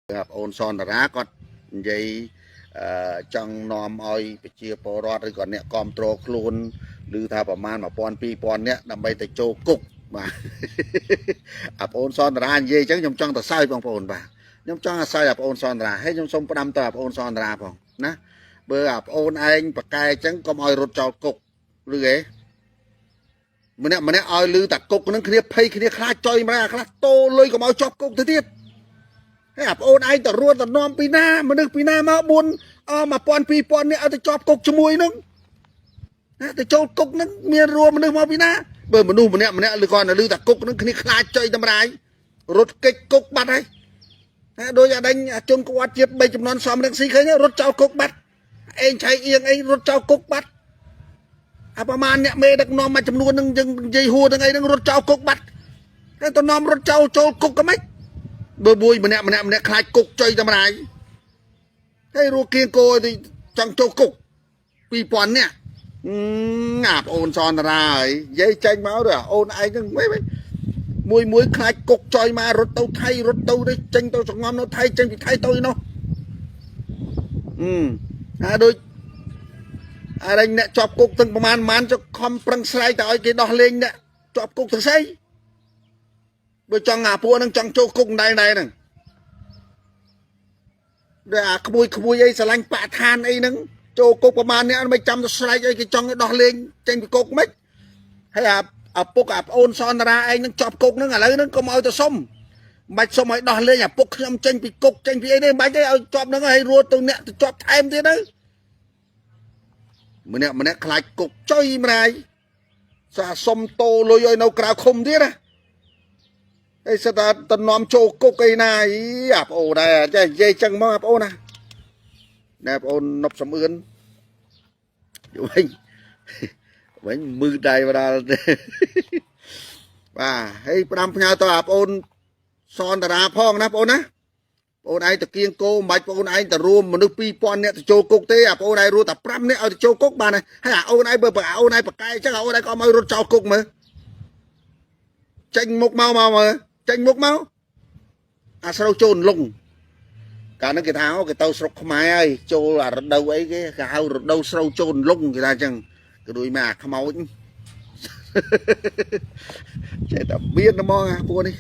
បងអូនសនតារាគាត់និយាយអឺចង់នាំឲ្យប្រជាពលរដ្ឋឬក៏អ្នកគ្រប់គ្រងខ្លួនឬថាប្រមាណ1000 2000នាក់ដើម្បីទៅចូលគុកបាទអាបងអូនសនតារានិយាយអញ្ចឹងខ្ញុំចង់ទៅសើចបងប្អូនបាទខ្ញុំចង់អាសើចអាបងអូនសនតារាហើយខ្ញុំសូមផ្ដាំទៅអាបងអូនសនតារាផងណាបើអាបងអូនឯងប្រកែអញ្ចឹងកុំឲ្យរត់ចោលគុកឬអេម្នាក់ម្នាក់ឲ្យលឺតាគុកនឹងគ្នាភ័យគ្នាខ្លាចចុយម្នាក់ខ្លះតោលុយកុំឲ្យជាប់គុកទៅទៀត ហើយអាប្អូនឯងទៅរួតទៅនាំពីណាមនុស្សពីណាមក4អ1000 2000នាក់ឲ្យទៅជាប់គុកជាមួយនឹងណាទៅចូលគុកនឹងមានរួមមនុស្សមកពីណាបើមនុស្សម្នាក់ម្នាក់ឬក៏នៅលឺតាគុកនឹងគ្នាខ្លាចចុយតម្រាយរត់គេចគុកបាត់ហើយណាដោយអាដេញជនក្បត់ជាតិ3ចំនួនសំរងស៊ីឃើញរត់ចោលគុកបាត់អេងឆៃអៀងអីរត់ចោលគុកបាត់អាប្រមាណអ្នកមេដឹកនាំមួយចំនួននឹងយើងនិយាយហួរនឹងអីនឹងរត់ចោលគុកបាត់តែទៅនាំរត់ចោលចូលគុកក៏មិនបើមួយម្នាក់ម្នាក់ម្នាក់ខ្លាចគុកចុយតម្រាយហើយរੂគៀងគោឲ្យចង់ចូលគុក2000នាក់អាប្អូនសនរាហើយនិយាយចេញមកទៅអូនឯងហ្នឹងវិញមួយមួយខ្លាចគុកចុយមករត់ទៅថៃរត់ទៅនេះចេញទៅសងំនៅថៃចេញពីថៃទៅនោះអឺហើយដូចអរិញអ្នកជាប់គុកទាំងប្រមាណប្រមាណចុះខំប្រឹងស្រែកទៅឲ្យគេដោះលែងអ្នកជាប់គុកទាំងស្អីបើចង់អាពួកហ្នឹងចង់ចូលគុកដែរដែរហ្នឹងដែលអាក្មួយក្មួយអីស្រឡាញ់បាក់ឋានអីហ្នឹងចូលគុកប្រមាណអ្នកមិនចាំទៅស្រែកអីគេចង់ឲ្យដោះលែងចេញពីគុកមិនហើយអាឪពុកអាប្អូនសនរាឯងហ្នឹងជាប់គុកហ្នឹងឥឡូវហ្នឹងកុំឲ្យទៅសុំមិនបាច់សុំឲ្យដោះលែងឪពុកខ្ញុំចេញពីគុកចេញពីអីទេមិនបាច់ទេឲ្យជាប់ហ្នឹងឲ្យរួតទៅអ្នកទៅជាប់ថែមទៀតទៅម្នាក់ម្នាក់ខ្លាចគុកចុយម្រាយសាសុំតោលុយឲ្យនៅក្រៅឃុំទៀតណាហើយសិតតែតំណំចូលគុកអីណាអីអាប្អូនដែរចេះនិយាយចឹងមកអាប្អូនណាណែប្អូននប់សំអឿនវិញវិញមើដៃមកដល់បាទហើយផ្ដាំផ្ញើទៅអាប្អូនសនតារាផងណាប្អូនណាប្អូនឯងទៅគៀងគោមិនបាច់ប្អូនឯងទៅរួមមនុស្ស2000នាក់ទៅចូលគុកទេអាប្អូនឯងរត់តែ5នាក់ឲ្យទៅចូលគុកបានហើយអាអូនឯងបើអាអូនឯងប្រកែចឹងអាអូនឯងក៏ឲ្យរត់ចោលគុកមើលចេញមុខមកមកមើលចេញមុខមកអាស្រូវចូលលងកាលហ្នឹងគេថាគេទៅស្រុកខ្មែរហើយចូលអារដូវអីគេគេហៅរដូវស្រូវចូលលងគេថាអញ្ចឹងគេដូចមកអាខ្មោចចេះតែមានហ្មងអាពួកនេះ